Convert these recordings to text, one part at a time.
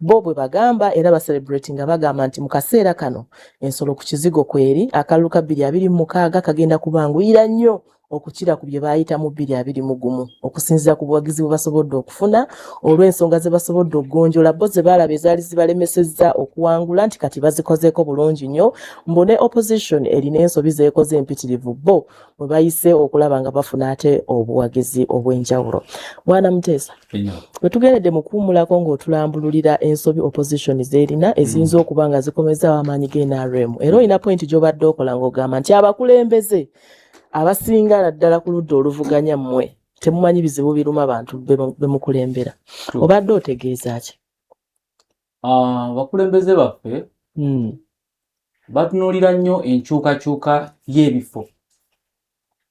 Bo bwe bagamba era bacelebrating nga bagamba nti mu kaseera kano ensolo ku kizigo kweri, akalulu ka 2026 kagenda kubanguyira nnyo okukira ku bye baayitamu 2021, okusinziira ku buwagizi bwe basobodde okufuna olw'ensonga ze basobodde okugonjoola bo ze baalaba ezaali zibalemesezza okuwangula, nti kati bazikozeeko bulungi nnyo. Mbu ne opposition erina ensobi zeekoze empitirivu, bo bwe bayise okulaba nga bafuna ate obuwagizi obw'enjawulo. Bwana Muteesa, bwe tugendedde mu kuwummulako ng'otulambululira ensobi opposition z'erina eziyinza okuba nga zikomezaawo amaanyi ga NRM, era olina point gy'obadde okola ng'ogamba nti abakulembeze abasinga naddala ku ludda oluvuganya, mmwe temumanyi bizibu biruma bantu be mukulembera. Obadde otegeeza ki? Ah, abakulembeze baffe batunuulira nnyo enkyukakyuka y'ebifo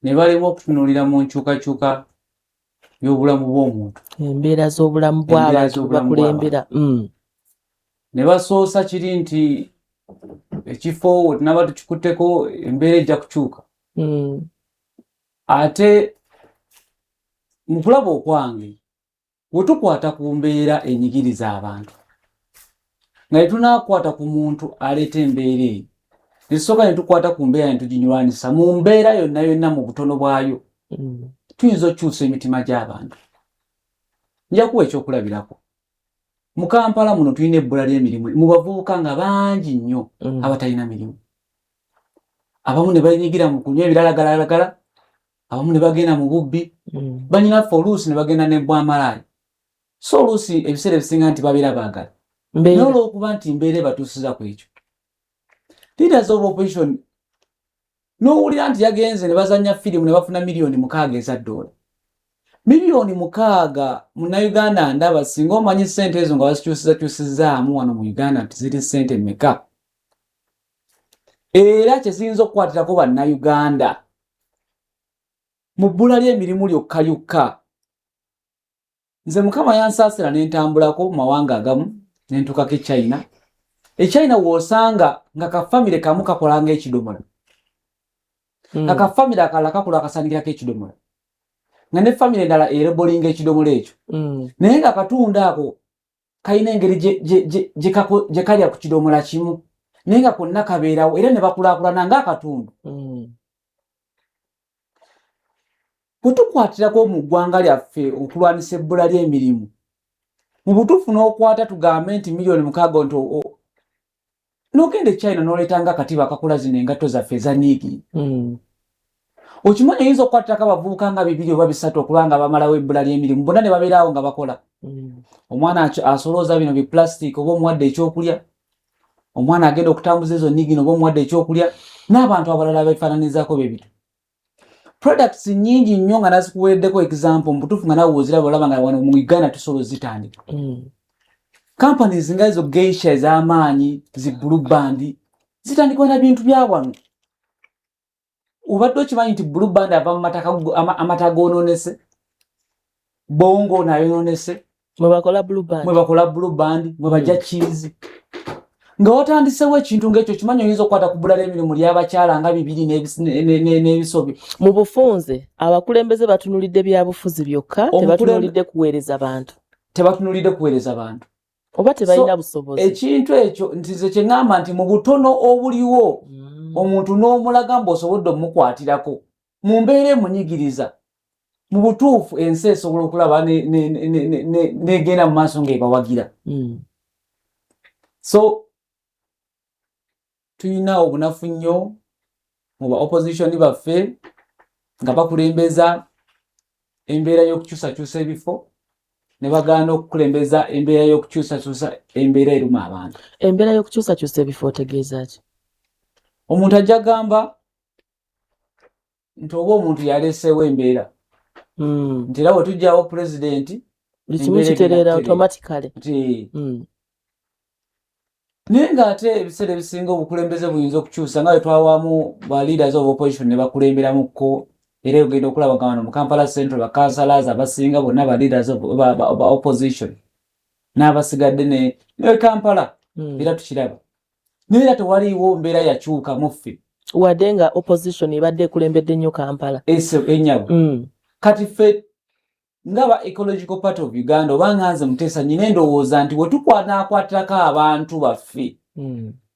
ne balema okutunuulira mu nkyukakyuka y'obulamu bw'omuntu. Embeera z'obulamu Embeera bw'abantu z'obulamu. bakulembera. Ne basoosa kiri nti ekifo we tunaba tukikutteko, embeera ejja kukyuka. Ate mu kulaba okwange, we tukwata ku mbeera enyigiriza abantu nga tetunakwata ku muntu aleeta embeera eyo, netusooka ne tukwata ku mbeera ne tuginywanisa mu mbeera yonna yonna mu butono bwayo, tuyinza okukyusa emitima gy'abantu. Nja kuwa ekyokulabirako. Mu Kampala muno tulina ebbula ly'emirimu mu bavubuka nga bangi nnyo abatalina mirimu. Abamu ne benyigira mu kunywa ebiralagalalagala, abamu ne bagenda mu bubbi, banyinaffe oluusi ne bagenda nebwamalaaya. So oluusi ebiseera ebisinga nti babeera baagala, naye Mbeera. olw'okuba nti mbeera ebatuusiza ku ekyo. Leaders of opposition n'owulira nti yagenze ne bazanya firimu ne bafuna 6 miliyoni eza ddoola. 6 miliyoni munnayuganda ndaba singa omanyi ssente ezo nga bazikyusizakyusizaamu wano mu Uganda nti ziri ssente mmeka, era kyeziyinza okukwatirako bannayuganda mu bbula ly'emirimu lyokka lyokka. Nze Mukama yansaasira ne ntambulako mu mawanga agamu ne ntuukako e China. E China w'osanga nga kafamire kamu kakola ng'ekidomola, nga kafamire akalala kakola akasanikirako ekidomola, nga ne famire endala erebolinga ekidomola ekyo, naye nga katundu ako kalina engeri gye kalya ku kidomola kimu, naye nga konna kabeerawo era ne bakulaakulana ng'akatundu. Bwe tukwatirako mu ggwanga lyaffe okulwanisa ebbula ly'emirimu mu butuufu, n'okwata tugambe nti 6 miliyoni nti n'ogenda e China n'oleeta nga akatiba akakola zino engatto zaffe eza niigi, okimanyi oyinza okukwatirako abavubuka nga bibiri oba bisatu okuba nga bamalawo ebbula ly'emirimu, bonna ne babeeraawo nga bakola. Omwana asolooza bino bi plastic oba omuwadde ekyokulya, omwana agenda okutambuza ezo nigino oba omuwadde ekyokulya, n'abantu abalala befaananizaako bye bityo. Products nyingi nnyo nga nazikuweereddeko example mu butuufu nga nawe woziraba olaba nga wano mu Uganda tusobola ozitandika. Companies nga ezo geisha ez'amaanyi, zi Blue Band, zitandikwa na bintu bya wano. Obadde okimanyi nti Blue Band ava mu amata goonoonese, bongo nayonoonese? Mwe bakola Blue Band. Mwe bakola Blue Band, mwe bajja cheese. Nga watandisewo ekintu ng'ekyo, kimanyi oyinza okukwata ku bbula ly'emirimu ly'abakyala nga bibiri n'ebisobyo. Mu bufunze, abakulembeze batunulidde byabufuzi byokka, tebatunulidde kuweereza bantu. Tebatunulidde kuweereza bantu. Oba tebalina busobozi. Ekintu ekyo nti nze kye ŋŋamba nti mu butono obuliwo, omuntu n'omulaga mbu osobodde omukwatirako mu mbeera emunyigiriza, mu butuufu ensi esobola okulaba negenda mu maaso ng'ebawagira. So tulina obunafu nnyo mu ba opposition baffe nga bakulembeza embeera y'okukyusakyusa ebifo ne bagaana okukulembeza embeera y'okukyusakyusa embeera eruma abantu. Embeera y'okukyusakyusa ebifo otegeeza ki? Omuntu ajja gamba nti oba omuntu yaleeseewo embeera, nti era bwe tujjawo pulezidenti, buli kimu embeera egenda kitereera kutereera. Automatically. Nti naye ng'ate ebiseera ebisinga obukulembeze buyinza okukyusa nga bwe twawamu ba leaders of opposition ne bakulemberamukko. Era ogenda okulaba nga wano mu Kampala Central bakansalazi abasinga bonna ba leaders of ba opposition n'abasigadde ne Kampala. Era tukiraba, naye era tewaliiwo mbeera yakyuka mu ffe. Wadde nga opposition ebadde ekulembedde nnyo Kampala. Ese ennyabo. Kati ffe Nga ba Ecological Party of Uganda, oba nga nze Muteesa, nyina endowooza nti bwe tukwanakwatirako abantu baffe,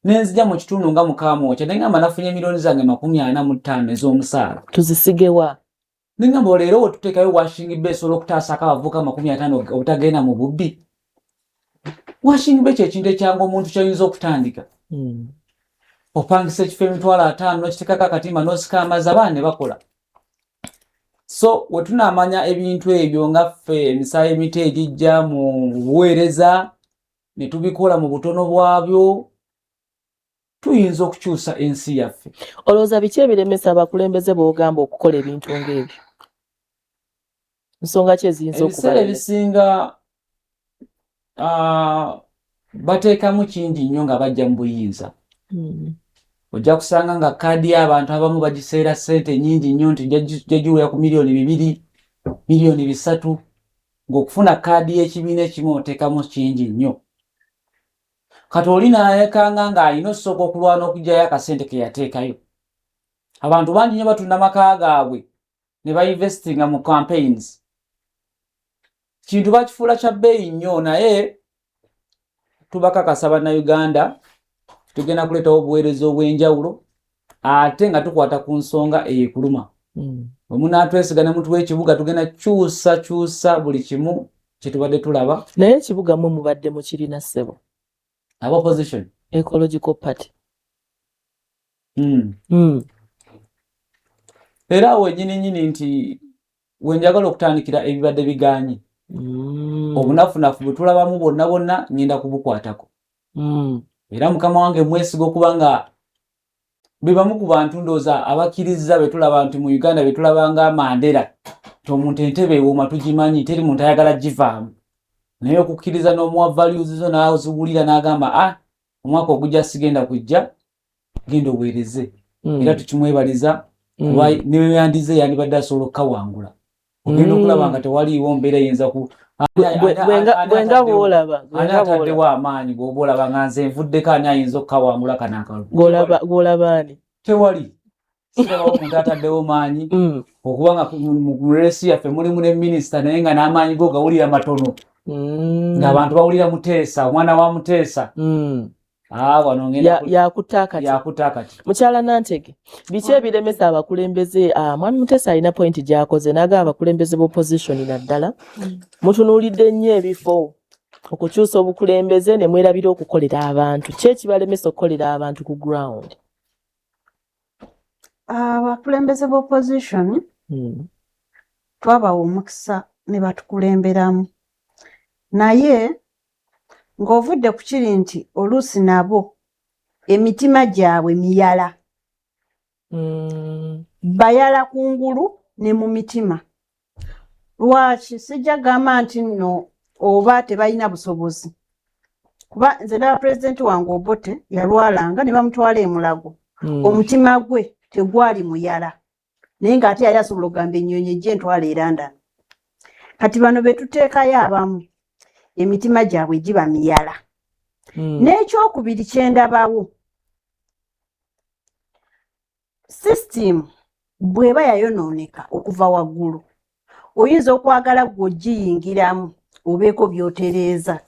nenzija mu kitundu nga Mukamwokya, nengamba nafunye miliyoni zange 45 ez'omusaala, tuzisigewa? Nengamba leero we tuteekayo washing bay esobola okutaasako abavubuka 50 obutagenda mu bubbi. Washing bay kyekintu ekyangu omuntu kyayinza okutandika. Opangisa ekifo 500,000, nokitekako akatimba, nosika amazzi, abaana ne bakola. So we tunaamanya ebintu ebyo nga ffe emisaayi emito egijja mu buweereza ne tubikola mu butono bwabyo, tuyinza okukyusa ensi yaffe. Olowooza biki ebiremesa abakulembeze b'ogamba okukola ebintu ng'ebyo? Nsonga ki eziyinza Ebiseera okubalemesa? ebisinga bateekamu kingi nnyo nga bajja mu buyinza. Ojja kusanga nga kaadi y'abantu abamu bagiseera ssente nnyingi nnyo, nti jja giwera ku miliyoni 2, miliyoni 3, ng'okufuna kaadi y'ekibiina ekimu oteekamu kingi nnyo. Kati oli nayekanga ng'alina osooka okulwana okuggyayo akasente ke yateekayo. Abantu bangi nnyo batunda maka gaabwe ne bainvestinga mu campaigns. Kintu bakifuula kya bbeeyi nnyo, naye tubakakasa Bannayuganda, tugenda kuleetawo obuweereza obw'enjawulo ate nga tukwata ku nsonga eyekuluma. Bwe munaatwesiga ne mutuwa ekibuga, tugenda kyusa kyusa buli kimu kye tubadde tulaba. Naye ekibuga mwe mubadde mukirina, ssebo. Aba opposition? Ecological Party. Era awo wennyini nnyini nti wenjagala okutandikira ebibadde biganye. Obunafunafu bwe tulabamu bwonna bwonna ngenda kubukwatako. Era mukama wange mwesiga okuba nga be bamu ku bantu ndowooza abakkiriza be tulaba nti mu Uganda be tulaba nga Mandela, nti omuntu entebe ewooma tugimanyi, teri muntu ayagala givaamu, naye okukkiriza n'omuwa values zo n'aziwulira n'agamba, "Ah, omwaka ogujja sigenda kujja, genda oweereze." Era tukimwebaliza kuba neyandize yandibadde asobola okukawangula. Ogenda okulaba nga tewaliiwo mbeera eyinza ku Bwenga bwolaba. Ani ataddewo amaanyi? Bw'oba olaba nga nze nvuddeko, ani ayinza okukawangula kano akalulu? Gwolaba ani? Tewali, sirabawo omuntu ataddewo maanyi. Okuba nga mu race yaffe mulimu ne minisita, naye nga n'amaanyi go gawulira matono, ng'abantu bawulira Muteesa, omwana wa Muteesa. Ah, wano ngenda Yakutta akati. Yakutta akati. Mukyala Nantege, biki ebiremesa abakulembeze? Mwami Muteesa alina point gy'akoze n'agamba abakulembeze b'opposition naddala mutunuulidde nnyo ebifo, okukyusa obukulembeze ne mwerabira okukolera abantu. Ki ekibalemesa okukolera abantu ku ground? Abakulembeze b'opposition twabawa omukisa ne batukulemberamu, naye ng'ovudde ku kiri nti oluusi nabo emitima gyabwe miyala. Bayala kungulu ne mu mitima. Lwaki sijja gamba nti nno oba tebalina busobozi? Kuba nze ndaba pulezidenti wange Obote yalwalanga ne bamutwala e Mulago. Omutima gwe tegwali muyala, naye ng'ate yali asobola okugamba ennyonyi ejja entwala e London. Kati bano be tuteekayo abamu emitima gyabwe giba miyala. N'ekyokubiri kyendabawo, sisitimu bw'eba yayonooneka okuva waggulu, oyinza okwagala gwe ogiyingiramu obeeko by'otereeza,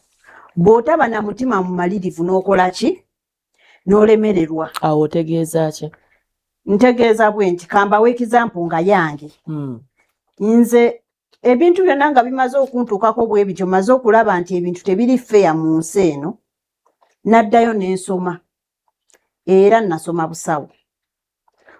bw'otaba na mutima mumalirivu n'okola ki, n'olemererwa. Awo otegeeza ki? Ntegeeza bwe nti, kambawo example nga yange. Nze ebintu byonna nga bimaze okuntuukako bwe bityo, maze okulaba nti ebintu tebiri fair mu nsi eno, naddayo n'ensoma, era nasoma busawo.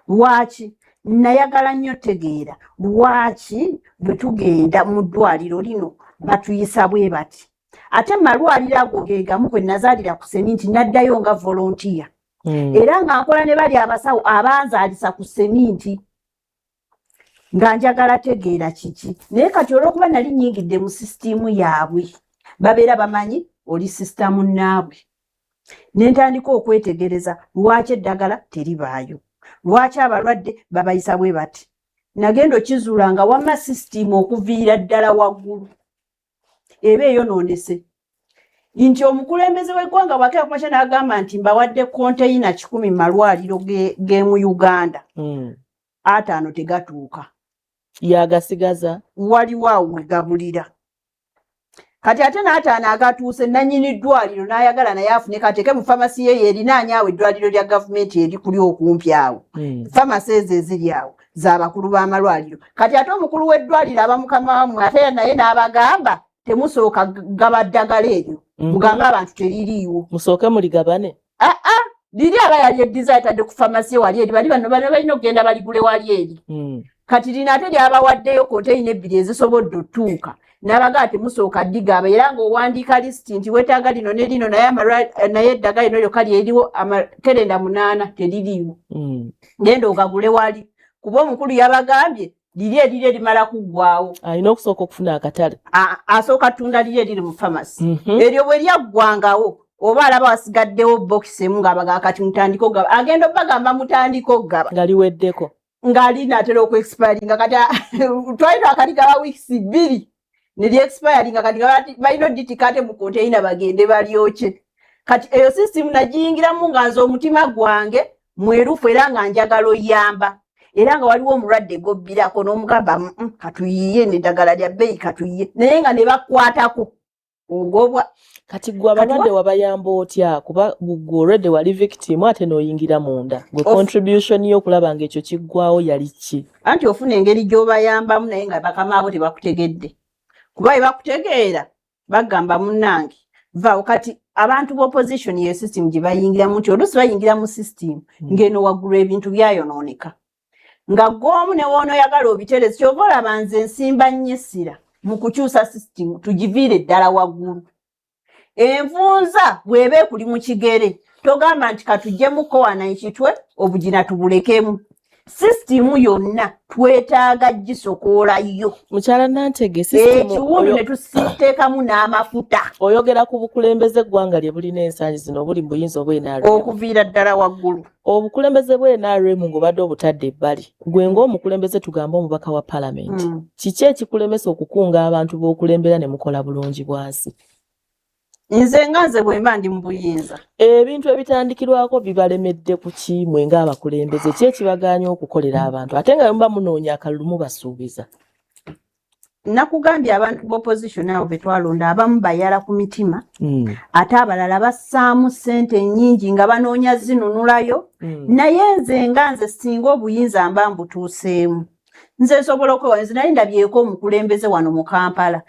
Lwaki nayagala nnyo tegeera lwaki bwe tugenda mu ddwaliro lino batuyisa bwe bati, ate malwaliro ago ge gamu kwe nazaalira ku seminti, naddayo nga volunteer, era nga nkola ne bali abasawo abanzaalisa ku seminti, nga njagala tegeera kiki. Naye kati olw'okuba nali nnyingidde mu sisitiimu yaabwe, babeera bamanyi oli sisita munnaabwe, ne ntandika okwetegereza lwaki eddagala teribaayo, lwaki abalwadde babayisa bwe bati. Nagenda okizuula nga wamma sisitiimu okuviira ddala waggulu eba eyonoonese, nti omukulembeze w'eggwanga bwakera kumakya n'agamba nti mbawadde konteyina 100 mu malwaliro g'emu Uganda, 50 tegatuuka. Yagasigaza. Waliwo awo we gabulira. Kati ate n'ataano agatuuse, nannyini ddwaliro n'ayagala naye afune kateeke mu famasi ye yerinaanye awo eddwaliro lya gavumenti erikuli okumpi awo. Famasi ezo eziri awo z'abakulu b'amalwaliro. Kati ate omukulu w'eddwaliro aba mukama wammwe, ate naye n'abagamba temusooka gaba ddagala eryo, mugambe abantu teririiwo. Musooke muligabane. Aa, liri aba yali eddiza yatadde ku famasi wali eri, bali bano bano balina okugenda baligule wali eri. Kati lino ate lyabawaddeyo konteyina ebbiri ezisobodde otuuka, n'abagaa temusooka ddigaba, era ng'owandiika lisiti nti weetaaga lino ne lino, naye naye eddagala lino lyokka lyeriwo, amakerenda 8 teririiwo. Genda ogagule wali, kuba omukulu yabagambye liri eriri erimala kuggwawo. Alina okusooka okufuna akatale. Asooka ttunda liri eriri mu famasi. Eryo bwe lyaggwangawo, oba alaba wasigaddewo bokisi emu, ng'abagaa kati mutandike okugaba, agenda obbagamba mutandike okugaba nga liweddeko, ng'ali naatera okuexpiringa. Kati twali twakaligaba weeks 2 ne lyexpiringa, kati nga balina oditika ate mu konteyina bagende balyokye. Kati eyo system nagiyingiramu nga nze omutima gwange mwerufu, era nga njagala oyamba, era nga waliwo omulwadde gobbirako n'omugamba, katuyiye n'eddagala lya bbeeyi, katuyiye," naye nga ne bakwatako ogobwa. Kati gwe abalwadde wabayamba otya? Kuba gwe olwedde wali victim ate n'oyingira munda, gwe contribution yo okulaba nga ekyo kiggwawo yali ki? Anti ofuna engeri gy'obayambamu, naye nga bakama abo tebakutegedde, kuba bwe bakutegeera bagamba, "Munnange, vaawo." Kati abantu b'opposition yeyo system gye bayingiramu, nti oluusi bayingira mu system ng'eno waggulu ebintu byayonooneka, nga gw'omu ne w'onooyagala obiterezi. Kyova olaba nze nsimba nnyo essira mu kukyusa system, tugiviire ddala waggulu. Envunza bw'eba ekuli mu kigere, togamba nti katugyemuko wano ekitwe, obugina tubulekemu. Sisitimu yonna twetaaga gisokoolayo. Mukyala Nantege, system ekiwundu ne tusiteekamu n'amafuta. Oyogera ku bukulembeze eggwanga lye bulina ensangi zino, obuli mu buyinza obwa NRM. Okuviira ddala waggulu. Obukulembeze bwa NRM ng'obadde obutadde ebbali, gwe ng'omukulembeze, tugambe omubaka wa palamenti, kiki ekikulemesa okukunga abantu b'okulembera ne mukola bulungi bwansi? Nze nga nze bwe mba ndi mu buyinza, ebintu ebitandikirwako bibalemedde ku ki mwe ng'abakulembeze? Ki ekibagaanya okukolera abantu, ate nga muba munoonya akalulu mubasuubiza? Nakugambye, abantu b'opposition abo be twalonda abamu bayala ku mitima, ate abalala bassaamu ssente nnyingi nga banoonya zinunulayo. Naye nze nga nze, singa obuyinza mba mbutuuseemu, nze nsobola okwewa. Nze nali ndabyeko omukulembeze wano mu Kampala,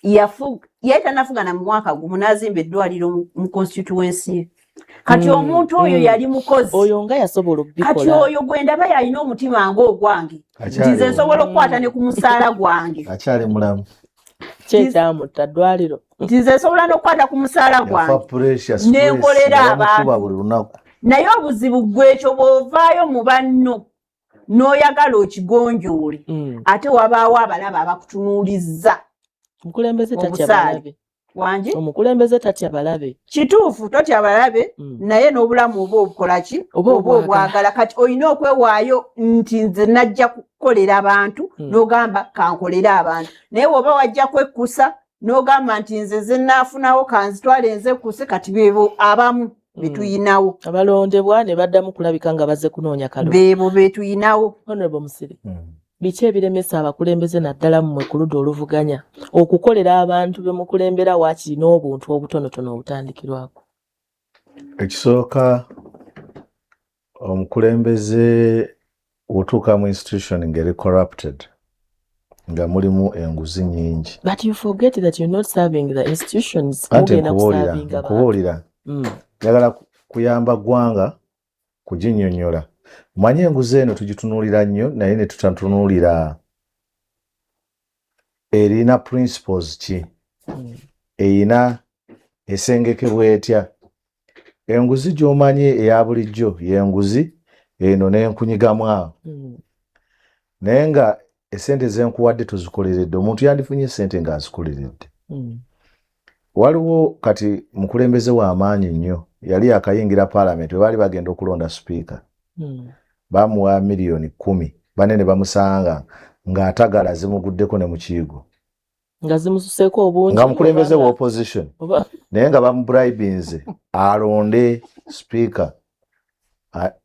yali tanafuga na mu mwaka gumu, n'azimba eddwaliro mu constituency ye. Kati omuntu oyo yali mukozi. Oyo nga yasobola Kati okubikola. oyo gwe ndaba yalina omutima ng'ogwange, nti nze nsobola okukwata ne ku musaala gwange. Akyali mulamu. Ki ekyamutta? Ddwaliro? Nti nze nsobola n'okukwata ku musaala Yafa gwange pressure, nenkolera stress, nga bamukuba abantu. buli lunaku. Naye obuzibu gwekyo, bw'ovaayo mu banno n'oyagala okigonjoole, ate wabaawo abalaba abakutunuulizza. Omukulembeze tatya Obusaale. balabe. Wangi? Omukulembeze tatya balabe. Kituufu, totya balabe, naye n'obulamu oba obukola ki, Oba oba obwagala. obwagala. Kati olina okwewaayo nti nze najja kukolera abantu, n'ogamba kankolere abantu. Naye bw'oba wajja kwekkusa n'ogamba nti nze ze naafunawo kanzitwale nze ekkuse, kati beebo abamu betuyinawo. Abalondebwa ne baddamu kulabika nga bazze kunoonya kalulu. Beebo betuyinawo. Honorable Musiri, biki ebiremesa abakulembeze, naddala mmwe ku ludda oluvuganya, okukolera abantu be mukulembera waakiri n'obuntu obutonotono obutandikirwako? Ekisooka, omukulembeze wotuuka mu institution ng'eri corrupted, nga mulimu enguzi nyingi. But you forget that you're not serving the institutions. Anti Mugenda nkubuulira, kuservinga abantu. nkubuulira, njagala kuyamba ggwanga kuginnyonnyola. Manye enguzi eno tugitunuulira nnyo, naye ne tutatunuulira erina principles ki, erina esengekebwa etya. Enguzi gy'omanyi eya bulijjo y'enguzi eno n'enkunyigamu awo, naye nga esente zenkuwadde tozikoleredde. Omuntu yandifunye esente ng'azikoleredde. Waliwo kati mukulembeze w'amaanyi nnyo, yali akayingira paalamenti, bwe baali bagenda okulonda sipiika, bamuwa miliyoni 10, banene bamusanga ng'atagala zimuguddeko ne mukiigo. Nga zimususeeko obungi. Nga mukulembeze wa opposition, Oba naye nga bamubribinze alonde sipiika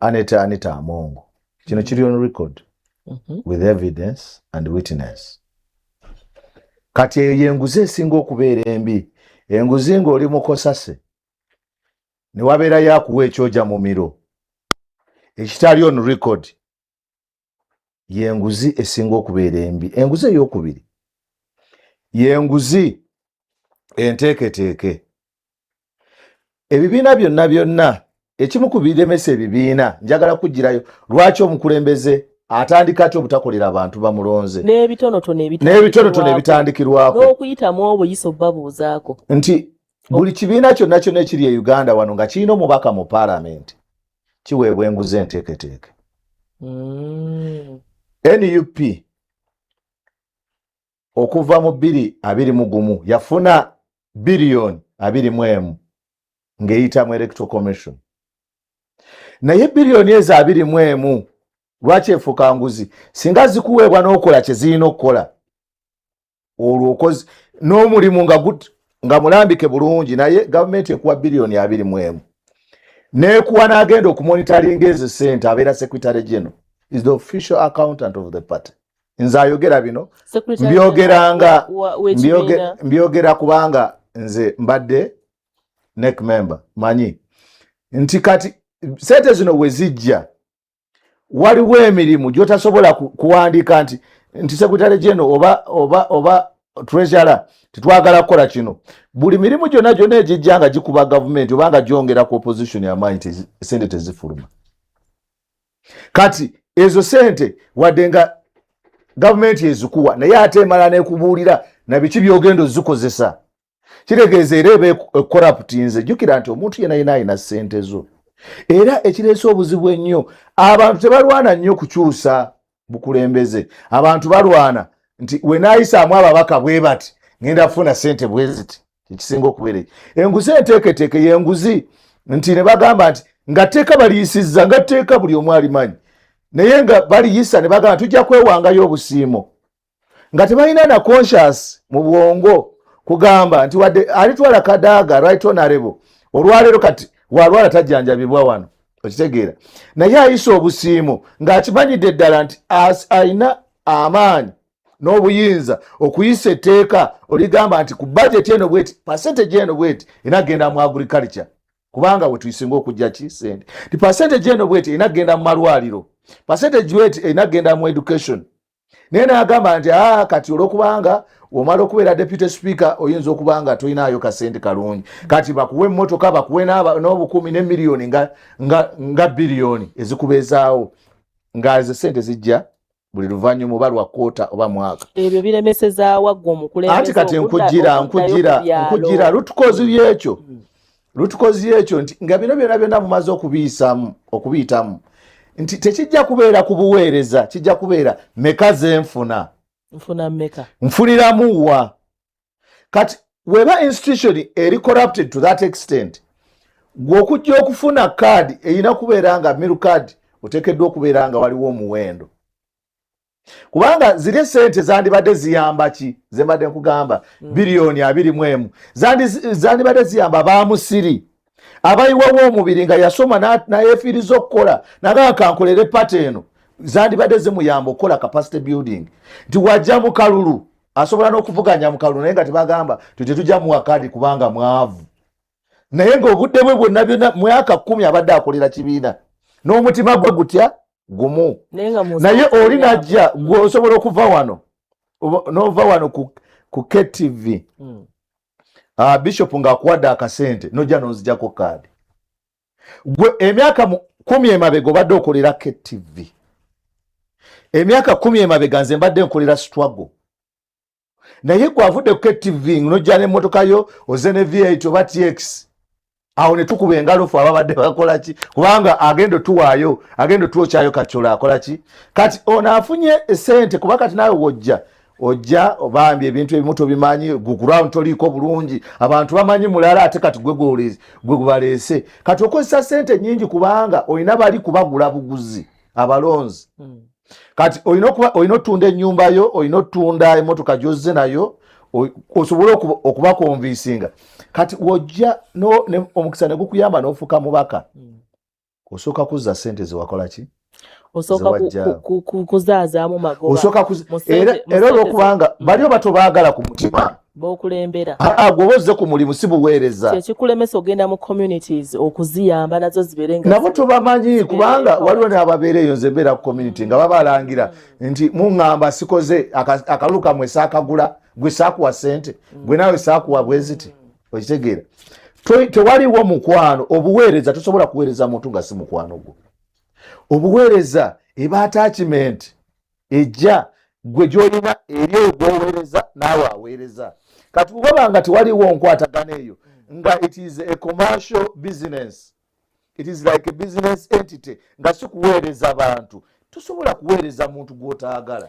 Anita Among. Kino kiri on record. With evidence and witness. Kati eyo yenguzi esinga okubeera embi, enguzi ng'oli mukosase ne wabeerayo akuwa ekyoja mu miro ekitali on record, yenguzi esinga okubeera embi. Enguzi eyokubiri yenguzi enteeketeeke. Ebibiina byonna byonna, ekimu ku biremesa ebibiina, njagala kugirayo lwaki omukulembeze atandika atya obutakolera abantu bamulonze. N'ebitonotono. N'ebitonotono ebitandikirwako. N'okuyitamu obuyisa obubabuuzaako. Nti buli kibiina kyonna kyonna ekiri e Uganda wano nga kirina omubaka mu paalamenti kiweebwa enguzi enteeketeeke. NUP okuva mu 2021 yafuna 21 biliyoni ng'eyita mu Electoral Commission, naye 21 biliyoni ezo lwaki efuuka nguzi? Singa zikuweebwa n'okola kye zirina okukola, olwo okozi n'omulimu nga mulambike bulungi, naye gavumenti ekuwa 21 biliyoni n'ekuwa n'agenda okumonitoringa ezo sente abeera secretary general, is the official accountant of the party. Nze ayogera bino mbyogeranga mbyogera kubanga nze mbadde NEC member, manyi nti kati sente zino we zijja waliwo emirimu gyotasobola kuwandiika nti secretary general oba treasurer titwagala kukola kino. Buli mirimu gyonna gyonna egijja nga gikuba gavumenti oba nga gyongera ku opposition amaanyi, sente tezifuluma. Kati ezo sente wadde nga gavumenti ezikuwa, naye ate emala nekubuulira nabiki byogenda ozikozesa, kitegeeza era eba ecorrupt. Nze jjukira nti omuntu yena yena alina sente zo, era ekireese obuzibu ennyo, abantu tebalwana nnyo kukyusa bukulembeze, abantu balwana nti wenaayisaamu ababaka bwe bati ngenda kufuna sente bwe ziti. Ekisinga okubeera enguzi enteeketeeke yenguzi nti ne bagamba nti nga tteeka baliyisizza, nga tteeka buli omu alimanyi, naye nga baliyisa ne bagamba tujja kwewangayo obusiimo, nga tebalina na conscious mu bwongo kugamba nti wadde alitwala Kadaaga, right honorable, olwaleero kati walwala tajjanjabibwa wano, okitegeera, naye ayisa obusiimo ng'akimanyidde ddala nti alina amaanyi n'obuyinza okuyisa etteeka oligamba nti ku budget eno bweti, percentage eno bweti enagenda mu agriculture, kubanga we tuyisinga okujja ki sente, ti percentage eno bweti enagenda mu malwaliro, percentage bweti enagenda mu education, naye n'agamba nti aa kati olwokubanga omala okubeera deputy speaker oyinza okuba nga tolinayo kasente kalungi, kati bakuwe emmotoka, bakuwe n'obukumi nemiliyoni nga biliyoni ezikubeezaawo, nga ezo sente zijja buli luvannyuma oba lwa quarter oba mwaka. Ebyo biremesezaawa ggwe omukulembeze? Anti kati nkujira lutukozi lyekyo, lutukozi ekyo nti nga bino byonna byonna mumaze okubiyisamu, okubiyitamu, nti tekijja kubeera ku buweereza, kijja kubeera meka zenfuna. Nfuna mmeka? Nfuniramu wa? Kati weba institution eri corrupted to that extent, gwe okujja okufuna kaadi erina kubeera nga meal card, oteekeddwa okubeera nga waliwo omuwendo, kubanga ziri esente zandibadde ziyamba ki zembadde nkugamba, 21 biliyoni zandibadde ziyamba bamusiri abayiwawo omubiri nga yasoma nayefiiriza okukola nagamba kankolere party eno, zandibadde zimuyamba okukola capacity building nti wajja mu kalulu asobola n'okuvuganya mu kalulu, naye nga tebagamba ti tetujja muwa kaadi kubanga mwavu, naye ng'obudde bwe bwonna byonna mwaka 10 abadde akolera kibiina n'omutima gwe gutya gumu. Naye naye oli najja, gwe osobola okuva wano n'ova wano ku KTV, bishop ng'akuwadde akasente nojja n'onzijako kaadi. Gwe emyaka 10 emabega obadde okolera KTV, emyaka 10 emabega nze mbadde nkolera struggle, naye gwe avudde ku KTV nojja n'emmotoka yo oze ne V8 oba TX, awo ne tukuba engalo fe ababadde bakola ki, kubanga agenda otuwaayo, agenda otuwokyayo kacola akola ki. Kati ono afunye esente, kuba kati naawe wojja ojja obambi ebintu ebimu tobimanyi, ground toliiko bulungi, abantu bamanyi mulala, ate kati gwe gwebaleese, kati okozesa sente nyingi kubanga olina bali kubagula buguzi abalonzi. Kati olina otunda ennyumba yo, olina otunda emotoka gyozze nayo osobole okubaconvincinga. Kati wojja omukisa ne gukuyamba n'ofuuka mubaka, osooka kuzza sente zewakola ki. Osooka kuzaazaamu magoba. Osooka era olwokubanga bali oba tobaagala ku mutima bokulembera. Gwe ozze ku mulimu si buweereza. Kyekikulemesa ogenda mu communities okuziyamba nazo zibeere nga nabo tobamanyi, kubanga waliwo n'ababeera eyo. Nze mbeera ku community nga babalangira nti muŋŋamba sikoze akalulu kamwe saakagula, gwe saakuwa ssente, gwe naawe saakuwa bweziti. Okitegeera? Tewaliwo mukwano. Obuweereza tosobola kuweereza muntu nga si mukwano gwo. Obuweereza eba attachment ejja gwe gyolina eri oyo gwoweereza naawe aweereza. Kati bwebaba nga tewaliwo nkwatagana eyo, nga it is a commercial business, it is like a business entity, nga si kuweereza bantu. Tosobola kuweereza muntu gw'otaagala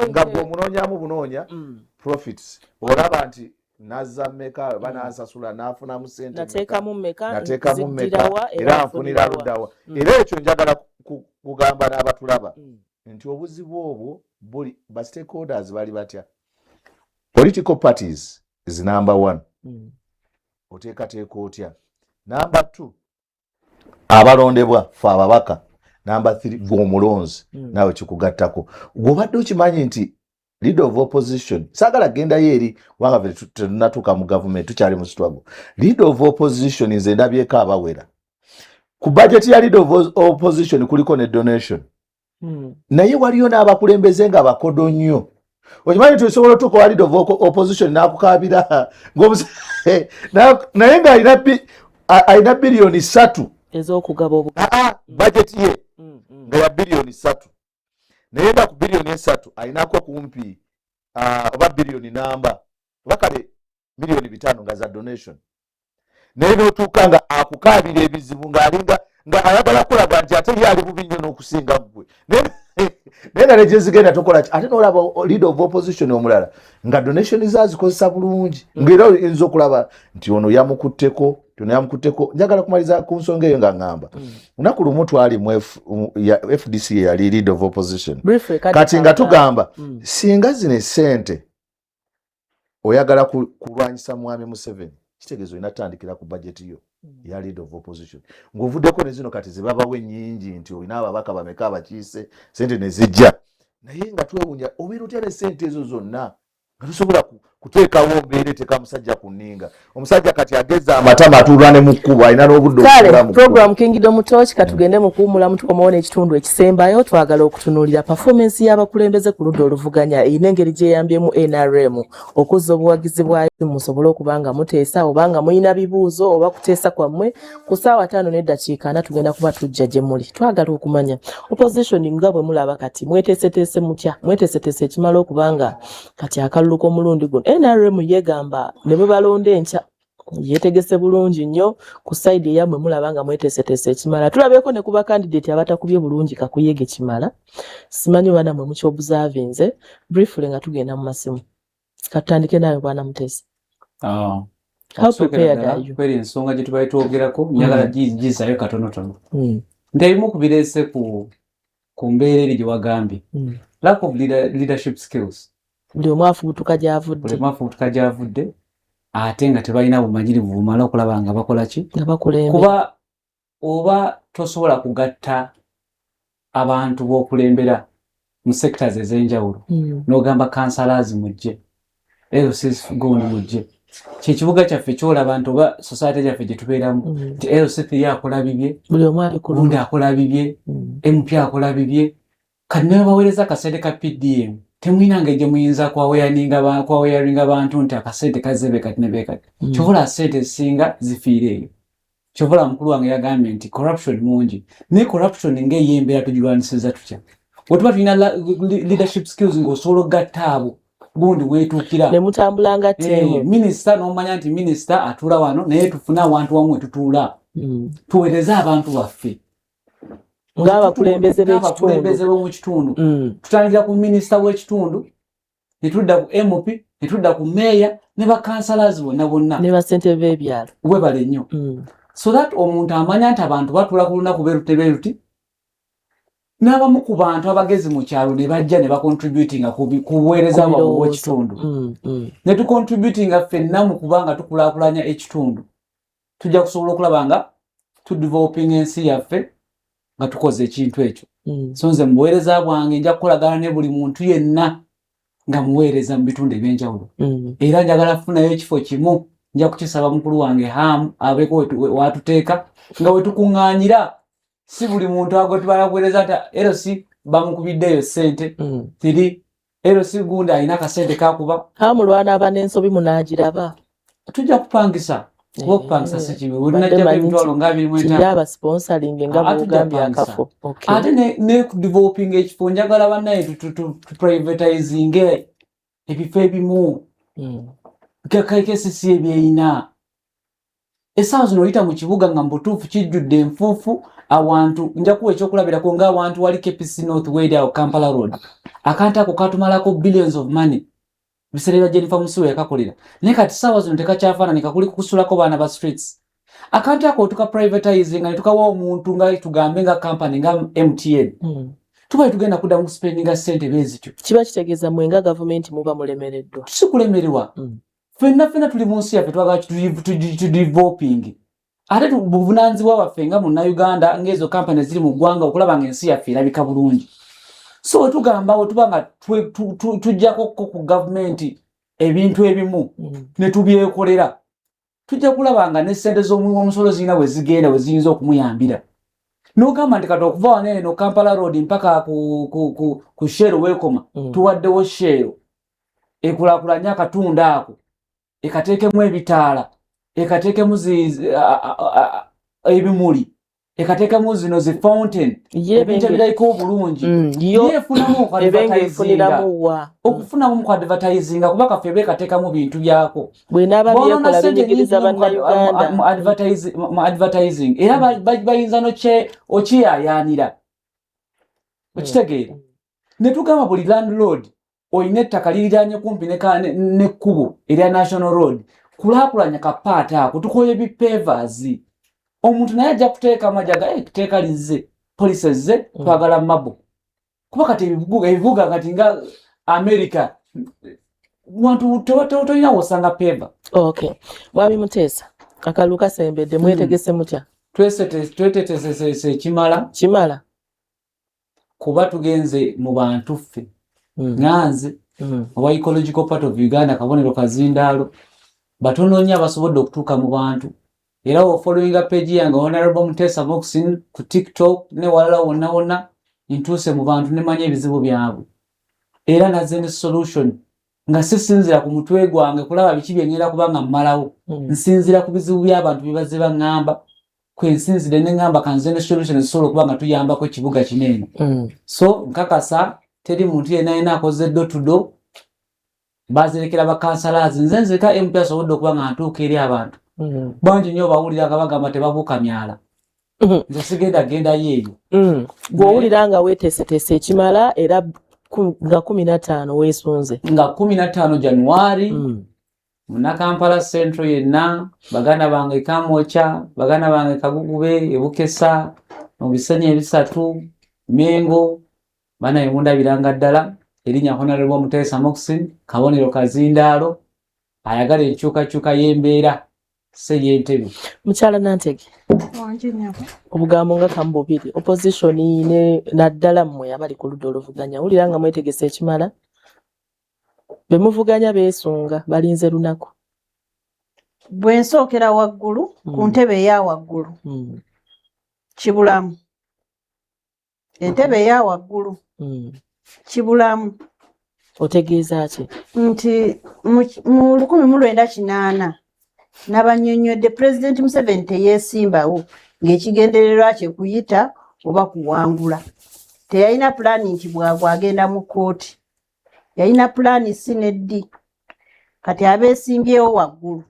nga gwe omunoonyamu bunoonya profits. Olaba nti nazza mmeka oba nansasula nafunamu sente, nateekamu mmeka, nateekamu mmeka, era nfunira luddawa. Era ekyo njagala kugamba n'abatulaba nti obuzibu obwo buli ba stakeholders bali batya? Political parties is number one. Oteekateeka otya? Number two, abalondebwa fe ababaka. Number three, gwe omulonzi. Naawe kikugattako. Gw'obadde okimanyi nti leader of opposition, saagala gendayo eri kubanga ffe tetunatuuka mu gavumenti, tukyali mu struggle. Leader of opposition, nze ndabyeko abawera ku budget ya leader of opposition kuliko ne donation. Naye waliyo n'abakulembeze nga bakodo nnyo. Okimanyi nti osobola otuuka wa leader of opposition n'akukaabira naye nga alina 3 biliyoni ez'okugaba obu Aa, budget ye nga ya 3 biliyoni, naye nga ku 3 biliyoni alinako kumpi oba biliyoni namba oba kale 5 miliyoni nga za donation. Naye n'otuuka nga akukaabira ebizibu, ng'alinga nga ayagala kulaga nti ate ye ali bubi nnyo n'okusinga ggwe, naye nga negyezigenda tokola ki. Ate n'olaba leader of opposition omulala nga donation zazikozesa bulungi, ng'era oyinza okulaba nti ono yamukutteko, nti ono yamukutteko. Njagala kumaliza ku nsonga eyo nga ŋŋamba, lunaku lumu twali mu FDC, yali leader of opposition. Briefly, kati nga tugamba singa zino esente oyagala kulwanyisa mwami Museveni, kitegeeza olina tutandikira ku budget yo ya leader of opposition, ng'ovuddeko ne zino kati zebabawo ennyingi, nti olina ababaka bameka abakiise, sente ne zijja. Naye nga twewunya, obeera otya ne sente ezo zonna nga tosobola kuteekawo mbeera eteeka musajja ku nninga? Omusajja kati ageza amatama, atuula ne mu kkubo, alina n'obudde Kale okutuula mu kkubo. Program Kingdom Torch, katugende mu kuwummulamu, tukomewo n'ekitundu ekisembayo. Twagala okutunuulira performance y'abakulembeze ku ludda oluvuganya erina engeri gyeyambyemu NRM okuzza obuwagizi bwayo. Musobole okuba nga muteesa oba nga mulina bibuuzo oba kuteesa kwammwe ku ssaawa 4:40 tugenda kuba tujja gye muli. Twagala okumanya opposition nga bwe mulaba kati mweteeseteese mutya, mweteeseteese ekimala okuba nga kati akalulu k'omulundi guno NRM yegamba ne bwe balonda enkya yeetegese bulungi nnyo. Ku side eyammwe mulaba nga mweteeseteese ekimala? Tulabyeko ne ku bakandidate abatakubye bulungi kakuyege kimala. Simanyi oba nammwe mukyobservinze. Briefly nga tugenda mu masimu, katutandike naawe bwana Muteesa. How prepared are you? Kweri ensonga gye tubaye twogerako, njagala gizayo katonotono nti ebimu ku bireese ku mbeera eri gye wagambye, lack of leadership skills. Buli omu afubutuka gy'avudde. Buli omu afubutuka gy'avudde, ate nga tebalina bumanyirivu bumala okulaba nga bakola ki, nga bakulembera. Kuba oba tosobola kugatta abantu b'okulembera mu sectors ez'enjawulo, n'ogamba councillors mujje, LC gundi mujje, kyekibuga kyaffe kyolaba nti oba society gyaffe gye tubeeramu, nti LC3 akola bibye, buli omu ali ku gundi lulwe. Akola bibye, MP akola bibye. Kati ne baweereza akasente ka PDM, temulina ngeri gye muyinza kwaweyaringa bantu nti akasente kazze bekati ne bekati. Kyovola sente ezisinga zifiira eyo. Kyovola mukulu wange yagambye nti corruption mungi, naye corruption ng'ey'embeera tugirwanisiza tutya? Bwe tuba tulina leadership skills, ng'osobola okugatta abo gundi weetuukira ne mutambula nga ttiimu. Minisita n'omanya nti minisita atuula wano, naye tufune awantu wamu wetutuula, tuweereze abantu baffe ng'abakulembeze b'ekitundu. Ng'abakulembeze b'omu kitundu. Tutandikira ku minisita w'ekitundu, ne tudda ku MP, ne tudda ku meeya ne bakansalazi bonna bonna, ne bassentebe b'ebyalo. Webale nnyo. So that omuntu amanya nti abantu batuula ku lunaku beruti beruti, n'abamu ku bantu abagezi mu kyalo ne bajja ne bacontributinga ku buweereza Ku bwabwe birowoozo. obw'ekitundu, ne tucontributinga ffenna mu kubanga tukulaakulanya ekitundu, tujja kusobola okulaba nga tudevelopinga ensi yaffe nga tukoze ekintu ekyo. So nze mu buweereza bwange nja kukolagana ne buli muntu yenna nga muweereza mu bitundu ebyenjawulo. Era njagala kufunayo ekifo kimu, nja kukisaba mukulu wange Hamu abeeko watuteeka nga wetukuŋŋaanyira, si buli muntu ago tubala kuweereza nti LC bamukubiddeeyo ssente tiri LC gundi alina akasente kakuba. Hamu lwanaaba n'ensobi munaagiraba. Tujja kupangisa, kuba okupangisa si kibi. Badde Wetunajjako manyi emitwalo nga 25. Kiri abasponsoringe nga Ah, tujja bw'ogambye kupangisa. akafo. Okay. Ate ne kudevelopinga ekifo, njagala bannaye tuprivatizinge ebifo ebimu. KCC ebyeyina essaawa zino, oyita mu kibuga nga mu butuufu kijjudde enfuufu awantu. Nja kuwa ekyokulabirako ng'awantu wali KPC North Wade awo Kampala Road, akantu ako katumalako billions of money biseera bya Jennifer Musiwe yakakolera, naye kati ssaawa zino tekakyafaananika, kuli kusulako baana ba streets. Akantu ako tuka privatize nga ne tukawa omuntu, nga tugambe nga company nga MTN, tuba tugenda kuddamu kuspendinga ssente beezityo. Kiba kitegeeza mwe nga gavumenti muba mulemereddwa. Si kulemererwa. Ffenna ffenna tuli mu nsi yaffe, twagala tudeveloping, ate buvunaanyizibwa bwaffe nga munnayuganda, ng'ezo kampani eziri mu ggwanga, okulaba nga ensi yaffe erabika bulungi. So wetugamba wetuba nga tuggyako ko ku gavumenti ebintu ebimu ne tubyekolera, tujja kulaba nga ne ssente z'omuwi w'omusolo zirina we zigenda, we ziyinza okumuyambira. N'ogamba nti kati okuva wano eno Kampala Road mpaka ku Shell weekoma, tuwaddewo Shell ekulaakulanye akatundu ako, ekateekemu ebitaala, ekateekemu ebimuli, ekateekemu zino zi fountain, ebintu ebirabika obulungi. Yo yeefunamu ebenga okuadvertisinga. Efuniramu wa? Okufunamu mu kuadvertisinga, kuba kaffe eba ekateekamu bintu byako. Bwenaaba Bonoona byekola ssente binyigiriza nnyingi nnyo bannayuganda. Mu advertising, era bayinza okiyaayaanira, okitegeera? Ne tugamba buli landlord olina ettaka liriraanye kumpi n'ekkubo erya National Road, kulaakulanya kapaata ako, tukoye bipavers. Omuntu naye ajja kuteekamu, ajaga etteeka lizze, poliisi ezze, twagala mabo. Kuba kati ebibuga kati nga America, wantu tolina wosanga paver. Okay, Mwami Muteesa, akalulu kasembedde, mwetegese mutya? Twetetesese ekimala. Kimala. Kuba tugenze mu bantu ffe, nga nze owa Ecological Party of Uganda, kabonero kazindaalo, batono nnyo abasobodde okutuuka mu bantu. Era ofollowinga page yange Honorable Muteesa Muhsin ku TikTok ne walala wonna wonna, ntuuse mu bantu nemanya ebizibu byabwe, era nazze ne solution nga sisinzira ku mutwe gwange kulaba biki bye ngenda kuba nga mmalawo. Nsinzira ku bizibu by'abantu bye bazze baŋŋamba, kwensinzire ne ŋŋamba kanze ne solution ezisobola okuba nga tuyambako ekibuga kino eno. So nkakasa teri muntu yenna yenna akoze door to door, bazirekera bakansalazi. Nze nzeka MP asobodde okuba nga ntuuka eri abantu bangi nnyo. Bawulira nga bagamba tebabuuka myala. Nze sigenda gendayo eyo. Bw'owulira nga weeteeseteese ekimala, era nga 15 weesunze. Nga 15 Januari, Munnakampala Central yenna, baganda bange Kamwokya, baganda bange Kagugube, Ebukesa, mu bisenyi ebisatu, Mengo, banaye mundabiranga ddala erinnya Honorable Muteesa Muhsin, kabonero kazindaalo, ayagala enkyukakyuka y'embeera se y'entebe. Mukyala Nantege, Wangi nnyabo. obugambo nga kamu bubiri, opposition ne naddala mmwe abali ku ludda oluvuganya, wulira nga mwetegese ekimala? Be muvuganya beesunga, balinze lunaku. Bwe nsookera waggulu ku ntebe eya waggulu, kibulamu entebe eya waggulu, kibulamu. Otegeeza ki? Nti mu 1980 nabannyonnyodde, Pulezidenti Museveni teyeesimbawo ng'ekigendererwa kye kuyita oba kuwangula. Teyalina pulaani nti bwagwa agenda mu kkooti. Yalina pulaani C ne D. Kati abeesimbyewo waggulu,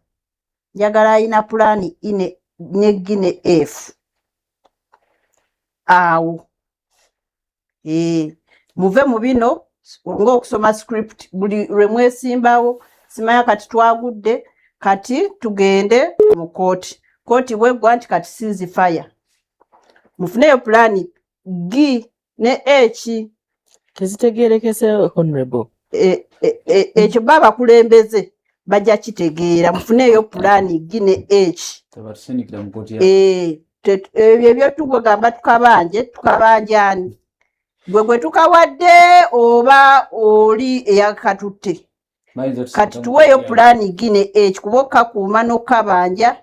njagala alina pulaani E ne G ne F awo. Muve mu bino ng'okusoma script buli lwe mwesimbawo. Simanya kati twagudde, kati tugende mu kkooti, kkooti bweggwa nti kati ceasefire. Mufuneyo pulaani G ne H. Tezitegeerekese, honorable. Ekyo ba abakulembeze bajja kitegeera. Mufuneeyo pulaani G ne H. Tebatusindikira mu kkooti ya Ebyo ebyotugamba tukabanje, tukabanja ani? Gwe gwe tukawadde oba oli eyakatutte? Kati tuweeyo pulaani gine ekikuba okukakuuma n'okukabanja,